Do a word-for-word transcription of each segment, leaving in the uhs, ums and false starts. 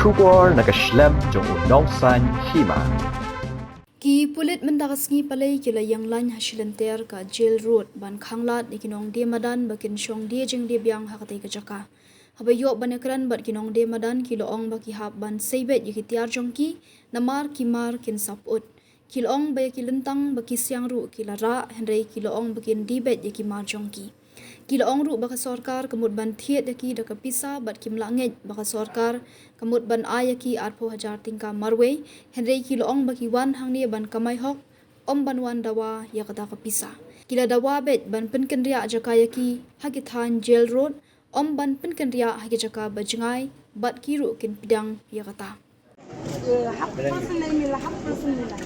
Khubor na ka shlem jong u Nongsaiñ Hima. Ki pulit mynta ka sngi Palei ki la ïeng lain ha shilynter ka Jail Road ban khanglad ïa ki nongdie madan ba kin shong die jingdie biang ha katei ka jaka. Haba ïoh ban ïakren bad ki nongdie madan ki la ong ba ki hap ban sei beit ïa ki tiar jong ki namar ki mar kin sa pyut. Ki la ong ba ïa ki lyntang ba ki siang ruh ki la rah, hynrei ki la ong ba kin die beit ïa ki mar jong ki. Ki la ong ruh ba ka sorkar ka mut ban thied ïa ki da ka pisa bad kim lah ngeit ba ka sorkar ka mut ban ai ïa ki arphew hajar tyngka marwei, hynrei ki la ong ba ki wan hangne ban kamai hok, ym ban wan dawa ïa kata ka pisa. Ki la dawa beit ban pynkynriah jaka ïa ki ha ki thaiñ Jail Road, ym ban pynkynriah ha ki jaka ba jngai bad ki ruh kin pdiang ïa kata. Half person nahi mila, half person mila.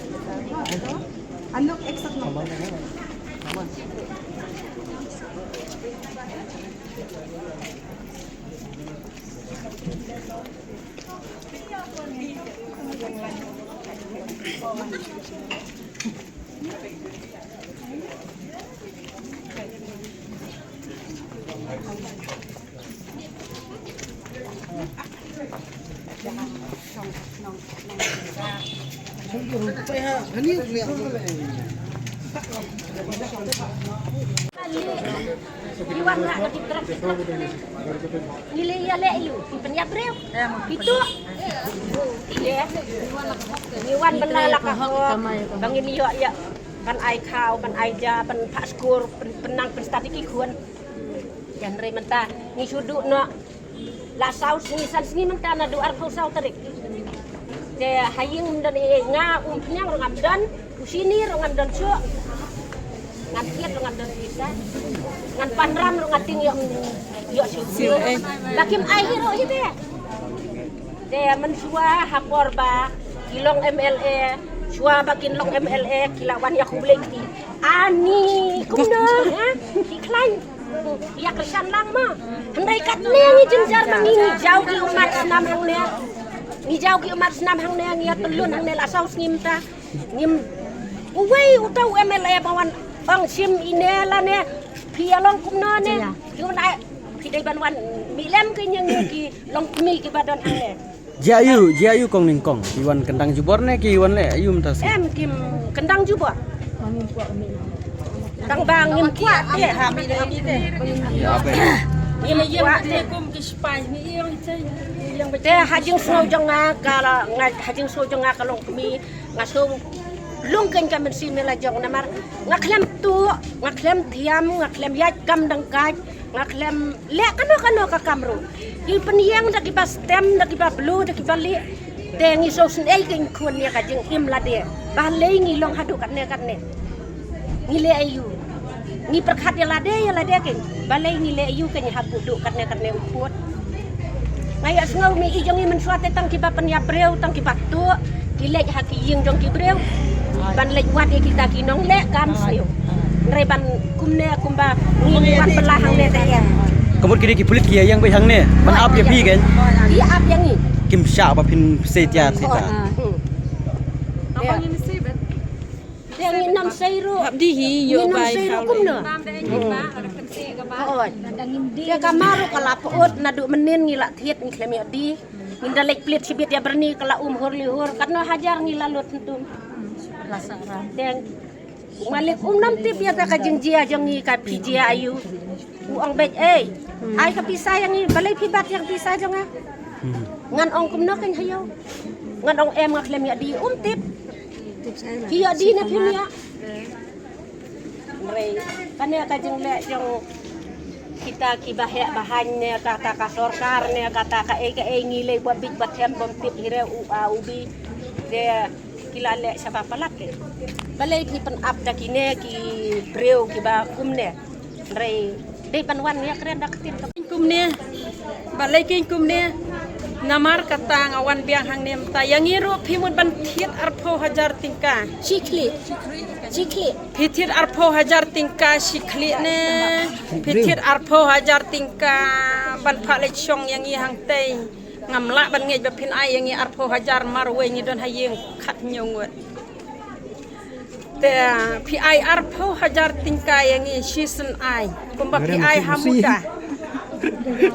Anok ek saath nahi. Ngi leh ïa leh ïa u, ki pynïap briew. Itu. Ngi wan ban la la ka hok. Ba ngin ïoh ïa ban ai khaw, ban ai ja, ban phah skur, pyn-, pynnang pynstad ïa ki khun. Hynrei mynta ngi shu duh noh la saw sngi san sngi mynta naduh arphew saw tarik. Te ha ïing ym don ei ei, nga u Umphniang ruh ngam don, u Sini ruh ngam don shuh. Ngan thied ruh ngam don pisa. Ngan panram ruh nga tieng ïoh, ïoh shuh. Ba kim ai hi ruh hi te. Te mynshuwa ha por ba ki long M L A, shuwa ba kin long M L A ki la wan ïakhublei kti. Ani kumno ha? Ki khlaiñ ïa kyrshan lang mo. Hynrei katne ngi jynjar ma ngi, ngi jaw ki ummat snam hangne. Ngi jaw ki ummat snam hangne, ngi ïa tylun hangne la saw sngi mynta. Ngim uwei uta u M L A ba wan ong shim ine lane phi ïa long kumno ne. Phi wan ai, phi dei ban wan mih lem ki ñiang ki longkmie kiba don hangne. Jia aïu, jia aïu kong nyngkong. Ki wan kyndang jubor ne ki wan leh aïu mynta sngi? Em kim kyndang jubor. Tang ba ngim kwah te. Ïa, ba ngim kwah te. Te ha jingsngew jong nga ka la, nga, ha jingsngew jong nga ka longkmie, nga sngew lung kein ka mynsiem la jong namar nga khlem tuh, nga khlem thiam, nga khlem ïaid kam dang kait, nga khlem leh kano kano ka kam ruh. Ki pynïeng da kiba stem, da kiba blue, da kiba lieh. Te ngi sngewsynei kein khun ïa ka jingim lade. Balei ngi long haduh katne katne? Ngi leh aïu? Ngi pyrkhat ïa lade ïa lade kein. Balei ngi leh aïu kein haduh katne katne u pud? Nga ïa sngew mi i jong i mynshuwa te tang kiba pynïap briew, tang kiba tuh, ki leit ha ki ïing jong ki briew ban leit wad ïa kita ki nongleh kam sniew. Hynrei ban kumne kumba ngi wan pynlah hangne te ïa. Ka mut ki dei ki pulit ki ïeng beit hangne ban ap ïa phi kein. Ki ap ïa ngi. Kim shah ba phin sei tiar sita. Te ngi nang sei ruh. Hap di hi ïoh bai khau kumno. Te ka mar ruh ka la pyut naduh mynnin ngi la thied ngi khlem ïoh di. Ngin da leit plie shibit ïa byrni ka la um hur li hur katno hajar ngi la lut hyntum. Te u malik um nam tip ïa ka jingjia jong ngi ka phi jia aïu. U ong beit ei. Ai ka pisa ïa ngi balei phi bat ïa ka pisa jong nga. Ngan ong kumno kein ha ïew. Ngan ong em nga khlem ïa di um tip. Phi ïa di ne phim ïa. Hynrei kane ka jingleh jong kita kiba heh ba haiñ ne kata ka sorkar ne kata kaei kaei ngi lei ba bit ba them bym tip hi re u a u bi. Te ki la leh shaba palat te. Balei phi pynap da kine ki briew kiba kumne. Hynrei dei ban wan ïakren da ka ktien ka kumne. Balei kein kumne? Namar kata nga wan biang hangne mynta ïa ngi ruh phi mut ban thied arphew hajar tyngka. Shi khlieh. Shi khlieh. Phi thied arphew hajar tyngka shi khlieh ne? Phi thied arphew hajar tyngka ban phah leit shong ïa ngi hangtei. Ngam lah ban ngeit ba phin ai ïa ngi arphew hajar marwei ngi don ha ïing khathynñiew ngut. Te phi ai arphew hajar tyngka ïa ngi shisien ai. Kumba phi ai ha muda.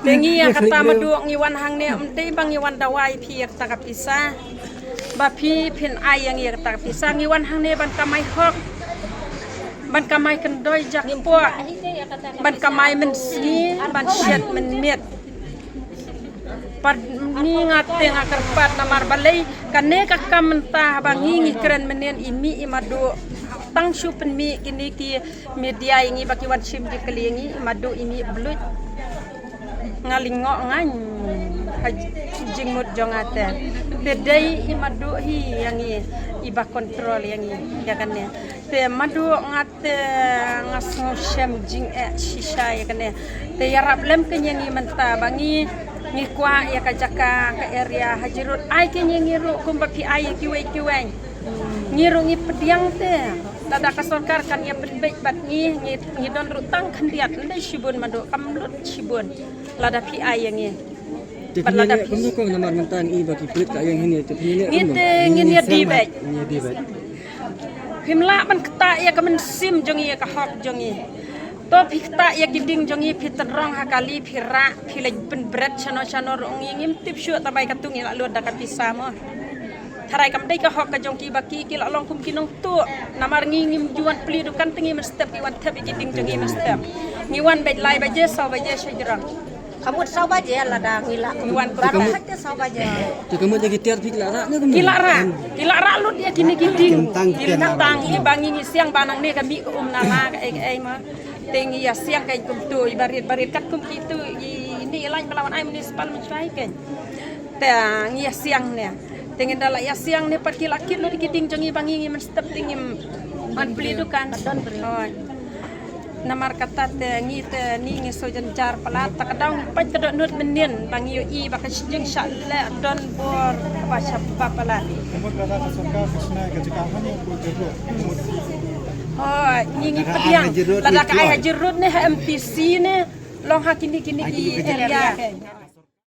Te ngi ïa kata Madu ngi wan hangne, ym dei ba ngi wan dawa ïa phi ïa kata ka pisa. Ba phi phin ai ïa ngi ïa kata ka pisa, ngi wan hangne ban kamai hok, ban kamai kyndoi jakpoh, ban kamai mynsngi, ban shet mynmiet. Pat ni nga te nga kyrpad namar balei kane ka kam mynta ba ngi ngi kren mynnin i mih i Madu. Tang shu pynmih kine ki media ïa ngi ba ki wan shim jingkylli ïa ngi, i Madu i mih bluit. Nga lyngngoh ngan ha jingmut jong nga te. Te dei i Madu hi ïa ngi, i ba control ïa ngi ïa kane. Te Madu nga te nga sngewshem jingeh shisha ïa kane. Te ïarap lem kein ïa ngi mynta ba ngi ngi kwah ïa ka jaka ka area ha Jyrut. Ai kein ïa ngi ruh kumba phi ai ïa kiwei kiwei. Ngi ruh ngi pdiang te. Lada ka sorkar kan ïa pynbeit bad ngi, ngi, ngi don ruh tang khyndiat, ym dei shibun Madu, kam lut shibun. Lada phi ai ïa ngi. Te phi leh kumno kong namar mynta ngi ba ki peit ka ïa ngi ne, te phi leh kumno? Ngi te ngin ïa dih beit. Ngin ïa dih beit. Phim lah ban ktah ïa ka mynsiem jong ngi, ïa ka hok jong ngi. To phi ktah ïa ki ding jong ngi, phi tynrong ha kali, phi rah, phi leit pynbret shano shano ruh, ngi ngim tip shuh ta bai katto ngi la lut da ka pisa mo. Tharai kam dei ka hok ka jong ki ba ki, ki la long kum ki nongtuh. Namar ngi ngim ju wan plie dukan te ngi mynstep, ngi wan thep ïa ki ding jong ngi mynstep. Ngi wan beit lai baje, saw baje shajrong. Ka mut saw baje lada ngi la. Ngi wan baroh khat te saw baje. Te ka mut ïa ki tiar phi ki la rah ne kumno? Ki la rah. Ki la rah lut ïa kine ki ding. Ki la tang ïa ba ngi ngi siang ba nangne ka mih ka um nala ka ei ka ei ma. Te ngi ïa siang kein kumto, i barit barit katkum kito, i ni i lain ba la wan ai municipal mynshwa kein. Te ngi ïa siang ne. Te ngin da la ïa siang ne pat ki la kit lut ki ding jong ngi ba ngi ngi mynstep te ngim ban plie dukan. Hooid. Namar kata te ngi te ni ngi shu jynjar palat, ta ka daw ngi pait ka dohnud mynnin ba ngi ïohi ba ka jingshah leh don bor ba sha ba palat. Ka mut lada ka sorkar ka shna ka jaka hangne ko Jyrut. Hooid, ngi ngi pdiang lada ka ai ha Jyrut ne ha M T C ne long ha kine kine ki area.